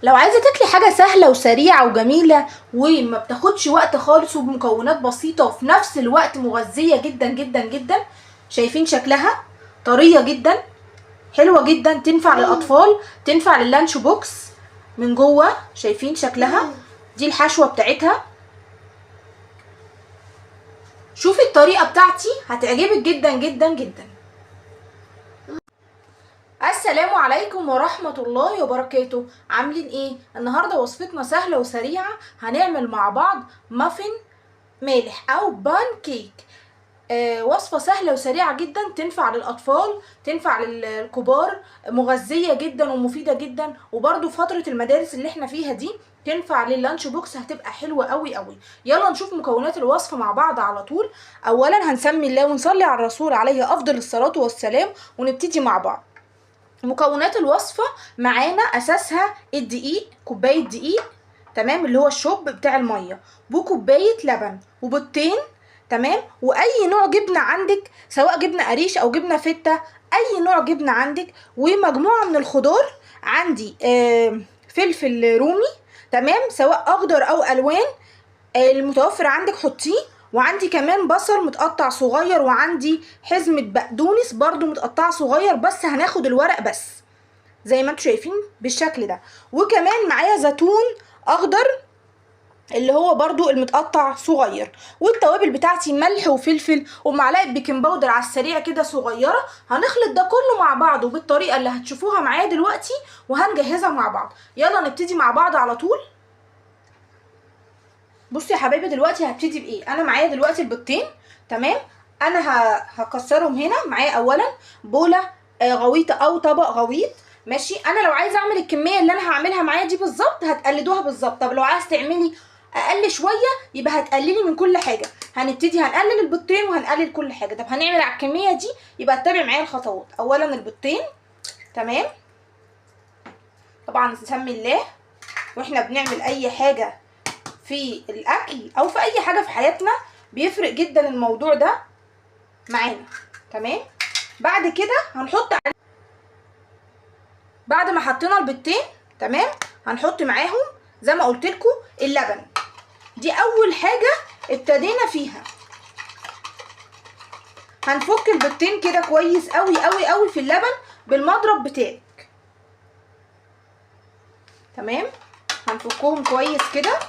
لو عايزه تاكلي حاجة سهلة وسريعة وجميلة وما بتاخدش وقت خالص وبمكونات بسيطة وفي نفس الوقت مغذيه جدا جدا جدا، شايفين شكلها طرية جدا حلوة جدا، تنفع للاطفال، تنفع لل lunch box. من جوه شايفين شكلها، دي الحشوه بتاعتها. شوفي الطريقة بتاعتي هتعجبك جدا جدا جدا. السلام عليكم ورحمة الله وبركاته. عاملين ايه النهاردة؟ وصفتنا سهلة وسريعة، هنعمل مع بعض مافن مالح او بان كيك. وصفة سهلة وسريعة جدا، تنفع للأطفال، تنفع للكبار، مغذية جدا ومفيدة جدا، وبرده فترة المدارس اللي احنا فيها دي تنفع لل lunch box، هتبقى حلوة قوي قوي. يلا نشوف مكونات الوصفة مع بعض على طول. اولا هنسمي الله ونصلي على الرسول عليه افضل الصلاة والسلام، ونبتدي مع بعض. مكونات الوصفة معانا اساسها الدقيق، كوباية دقيق تمام، اللي هو الشوب بتاع المية، وكوباية لبن، وبيضتين تمام، واي نوع جبنة عندك، سواء جبنة قريش او جبنة فته، اي نوع جبنة عندك، ومجموعة من الخضار. عندي فلفل رومي تمام، سواء اخضر او الوان، المتوفر عندك حطيه. وعندي كمان بصل متقطع صغير، وعندي حزمة بقدونس برضو متقطعة صغير، بس هناخد الورق بس زي ما انتم شايفين بالشكل ده. وكمان معايا زيتون اخضر اللي هو برضو المتقطع صغير. والتوابل بتاعتي ملح وفلفل ومعلقة baking powder على السريع كده صغيرة. هنخلط ده كله مع بعضه بالطريقة اللي هتشوفوها معايا دلوقتي، وهنجهزها مع بعض. يلا نبتدي مع بعض على طول. بصوا يا حبايبي، دلوقتي هبتدي بايه؟ انا معايا دلوقتي البيضتين تمام، انا هكسرهم هنا. معايا اولا بوله غويطه او طبق غويط ماشي. انا لو عايزه اعمل الكمية اللي انا هعملها معايا دي بالظبط هتقلدوها بالظبط. طب لو عايزه تعملي اقل شوية يبقى هتقللي من كل حاجة. هنبتدي هنقلل البيضتين وهنقلل كل حاجة. طب هنعمل على الكمية دي، يبقى اتبع معايا الخطوات. اولا البيضتين تمام، طبعا نسمي الله واحنا بنعمل اي حاجة في الاكل او في اي حاجة في حياتنا، بيفرق جدا الموضوع ده معانا تمام. بعد كده هنحط بعد ما حطينا البيضتين تمام، هنحط معاهم زي ما قلت لكم اللبن. دي اول حاجة ابتدينا فيها. هنفك البيضتين كده كويس قوي قوي قوي في اللبن بالمضرب بتاعك تمام. هنفكهم كويس كده.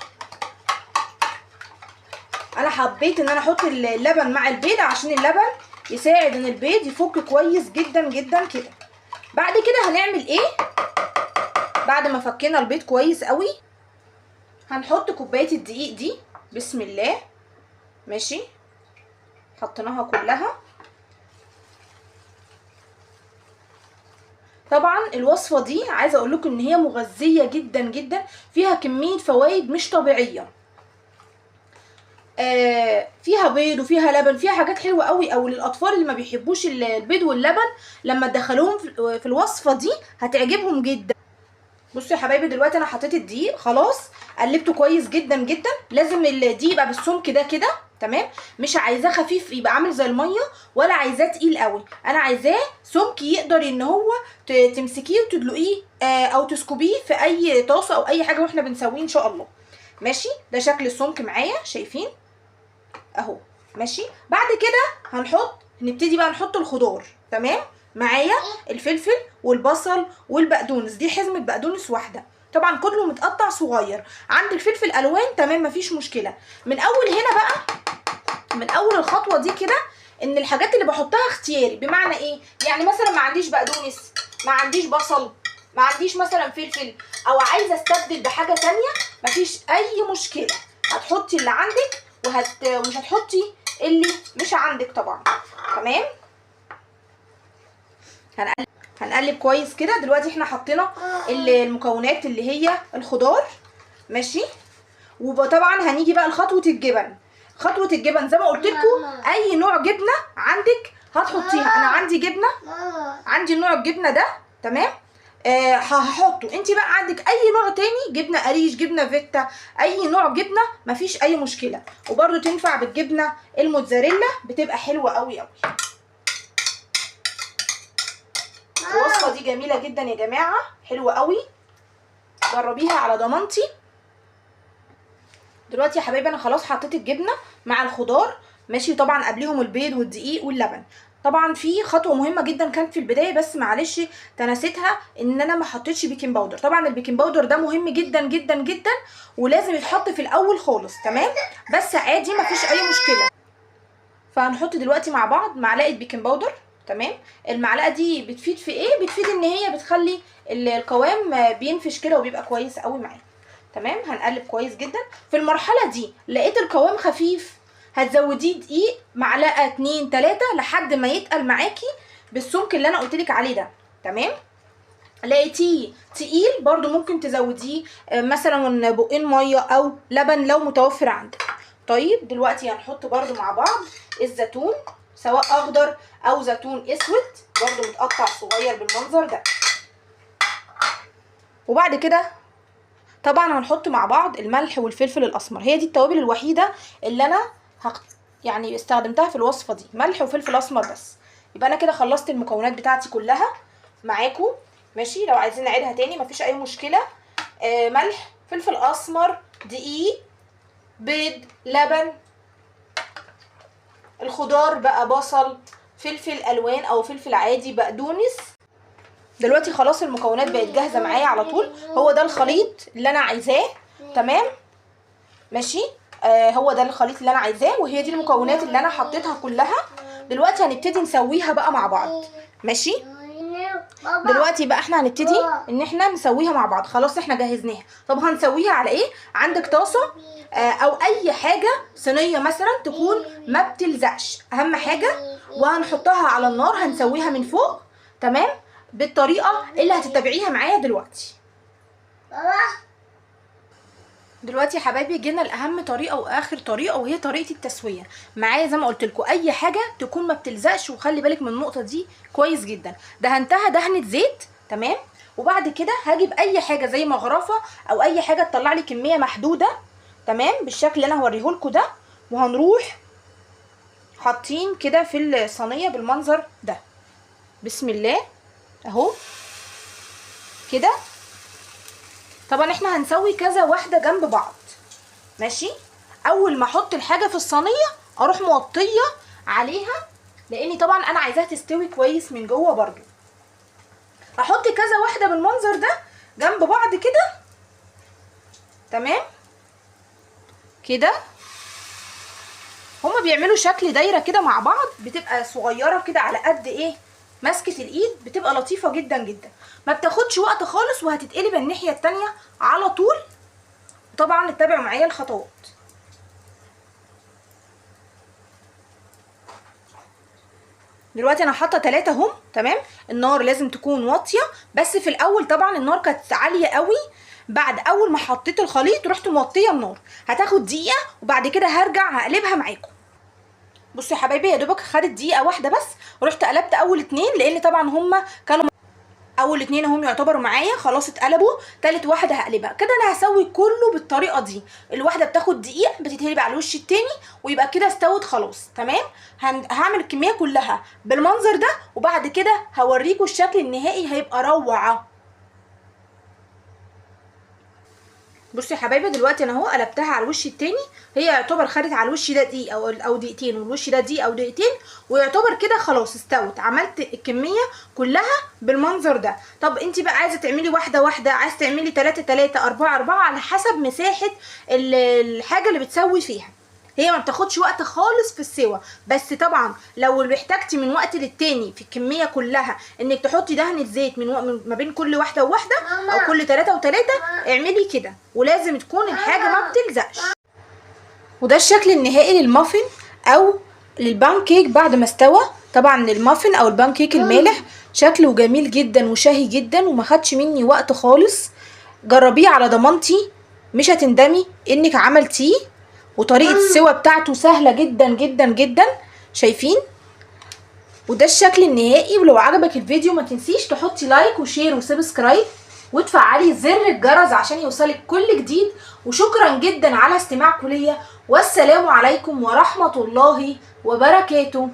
انا حبيت ان انا احط اللبن مع البيض عشان اللبن يساعد ان البيض يفك كويس جدا جدا كده. بعد كده هنعمل ايه؟ بعد ما فكينا البيض كويس قوي هنحط كوباية الدقيق دي، بسم الله ماشي، حطيناها كلها. طبعا الوصفة دي عايزه اقول لكم ان هي مغذيه جدا جدا، فيها كمية فوائد مش طبيعية. فيها بيض وفيها لبن، فيها حاجات حلوة قوي. او للاطفال اللي ما بيحبوش البيض واللبن، لما تدخلوهم في الوصفة دي هتعجبهم جدا. بصوا يا حبايبي، دلوقتي انا حطيت الدقيق خلاص، قلبته كويس جدا جدا. لازم الدقيق يبقى بالسمك ده كده تمام، مش عايزاه خفيف يبقى عامل زي المية، ولا عايزاه تقيل قوي. انا عايزاه سمك يقدر ان هو تمسكيه وتدلقيه او تسكبيه في اي طاسه او اي حاجة واحنا بنسويه ان شاء الله ماشي. ده شكل السمك معايا شايفين اهو ماشي. بعد كده هنبتدي بقى نحط الخضار تمام. معايا الفلفل والبصل والبقدونس، دي حزمه بقدونس واحدة طبعا كله متقطع صغير. عندك فلفل الوان تمام مفيش مشكلة. من اول هنا بقى، من اول الخطوة دي كده، ان الحاجات اللي بحطها اختياري. بمعنى ايه؟ يعني مثلا ما عنديش بقدونس، ما عنديش بصل، ما عنديش مثلا فلفل، او عايزه استبدل بحاجة تانية، مفيش اي مشكلة. هتحطي اللي عندك ومش هتحطي اللي مش عندك طبعا تمام. هنقلب كويس كده. دلوقتي احنا حطينا المكونات اللي هي الخضار ماشي. وطبعا هنيجي بقى لخطوه الجبن. خطوة الجبن زي ما قلت لكم اي نوع جبنه عندك هتحطيها. انا عندي جبنه، عندي نوع الجبنة ده تمام، هحطه. انت بقى عندك اي نوع تاني، جبنه قريش، جبنه فيتا، اي نوع جبنه مفيش اي مشكلة. وبرده تنفع بالجبنه الموتزاريلا، بتبقى حلوة قوي قوي. الوصفة دي جميلة جدا يا جماعة، حلوة قوي. جربيها على ضمانتي. دلوقتي يا حبايبي انا خلاص حطيت الجبنة مع الخضار، ماشي، طبعا قبليهم البيض والدقيق واللبن. طبعا في خطوة مهمة جدا كانت في البداية بس معلش تناستها، ان انا ما حطيتش baking powder. طبعا ال baking powder ده مهم جدا جدا جدا ولازم يتحط في الاول خالص، تمام، بس عادي ما فيش اي مشكلة. فهنحط دلوقتي مع بعض معلقه baking powder، تمام. المعلقة دي بتفيد في ايه؟ بتفيد ان هي بتخلي القوام بينفش كده وبيبقى كويس قوي معانا، تمام. هنقلب كويس جدا. في المرحلة دي لقيت القوام خفيف، هتزوديه دقيق معلقه 2 3 لحد ما يتقل معاكي بالسمك اللي انا قلتلك عليه ده، تمام. لقيتيه تقيل برضو ممكن تزوديه مثلا بقين مية او لبن لو متوفر عندك. طيب دلوقتي هنحط برضو مع بعض الزيتون، سواء اخضر او زيتون اسود، برضو متقطع صغير بالمنظر ده. وبعد كده طبعا هنحط مع بعض الملح والفلفل الاسمر. هي دي التوابل الوحيدة اللي انا يعني استخدمتها في الوصفة دي، ملح وفلفل اسمر بس. يبقى انا كده خلصت المكونات بتاعتي كلها معاكم، ماشي. لو عايزين نعيدها تاني مفيش اي مشكلة. ملح، فلفل اسمر، دقيق، بيض، لبن، الخضار بقى بصل، فلفل الوان او فلفل عادي، بقدونس. دلوقتي خلاص المكونات بقت جاهزة معايا على طول. هو ده الخليط اللي انا عايزاه، تمام، ماشي. هو ده الخليط اللي انا عايزاه، وهي دي المكونات اللي انا حطيتها كلها. دلوقتي هنبتدي نسويها بقى مع بعض، ماشي. دلوقتي بقى احنا هنبتدي ان احنا نسويها مع بعض. خلاص احنا جهزناها. طب هنسويها على ايه؟ عندك طاسه او اي حاجة، صينية مثلا تكون ما بتلزقش، اهم حاجة، وهنحطها على النار. هنسويها من فوق، تمام، بالطريقة اللي هتتبعيها معايا دلوقتي. دلوقتي يا حبايبي جينا لاهم طريقه واخر طريقه، وهي طريقه التسوية. معايا زي ما قلت لكم اي حاجة تكون ما بتلزقش، وخلي بالك من النقطة دي كويس جدا. دهنتها دهنه زيت، تمام. وبعد كده هجيب اي حاجة زي مغرفه او اي حاجة تطلع لي كمية محدودة، تمام، بالشكل اللي انا هوريه لكم ده. وهنروح حاطين كده في الصينية بالمنظر ده، بسم الله اهو كده. طبعا احنا هنسوي كذا واحدة جنب بعض، ماشي. اول ما احط الحاجة في الصينية اروح موطيه عليها، لاني طبعا انا عايزاها تستوي كويس من جوه برضو. احط كذا واحدة بالمنظر ده جنب بعض كده، تمام كده. هما بيعملوا شكل دايرة كده مع بعض، بتبقى صغيرة كده على قد ايه مسكه الايد، بتبقى لطيفة جدا جدا، ما بتاخدش وقت خالص، وهتتقلب الناحية التانية على طول. طبعا اتبعوا معايا الخطوات. دلوقتي انا حاطه 3 اهم، تمام. النار لازم تكون واطية، بس في الاول طبعا النار كانت عالية قوي. بعد اول ما حطيت الخليط رحت موطيه النار، هتاخد دقيقة وبعد كده هرجع هقلبها معاكم. بصوا يا حبايبي، يا دوبك خدت دقيقة واحدة بس، رحت قلبت اول 2، لان طبعا هما كانوا اول 2 هم يعتبروا معايا خلاص اتقلبوا. تالت واحدة هقلبها كده. انا هسوي كله بالطريقة دي، الواحدة بتاخد دقيقة بتتقلب على الوش التاني ويبقى كده استوت خلاص، تمام. هعمل الكمية كلها بالمنظر ده، وبعد كده هوريكم الشكل النهائي هيبقى روعه. بصوا يا حبايبي، دلوقتي انا اهو قلبتها على الوش التاني. هي يعتبر خدت على الوش ده دقيقة او دقيقتين، والوش ده دقيقة او دقيقتين، ويعتبر كده خلاص استوت. عملت الكمية كلها بالمنظر ده. طب انت بقى عايزه تعملي واحدة واحدة، عايزه تعملي 3 3 4 4، على حسب مساحة الحاجة اللي بتسوي فيها. هي ما بتاخدش وقت خالص في السوا، بس طبعا لو احتاجتي من وقت للتاني في الكمية كلها انك تحطي دهنه زيت من ما بين كل واحدة وواحدة او كل 3 و3، اعملي كده، ولازم تكون الحاجة ما بتلزقش. وده الشكل النهائي للمافن او للبانكيك بعد ما استوى. طبعا المافن او البانكيك المالح شكله جميل جدا وشهي جدا، وما خدش مني وقت خالص. جربيه على ضمانتي، مش هتندمي انك عملتيه. وطريقه السوا بتاعته سهلة جدا جدا جدا، شايفين؟ وده الشكل النهائي. ولو عجبك الفيديو ما تنسيش تحطي like و share و subscribe وتفعلي زر الجرس عشان يوصلك كل جديد. وشكرا جدا على استماعكم ليا، والسلام عليكم ورحمة الله وبركاته.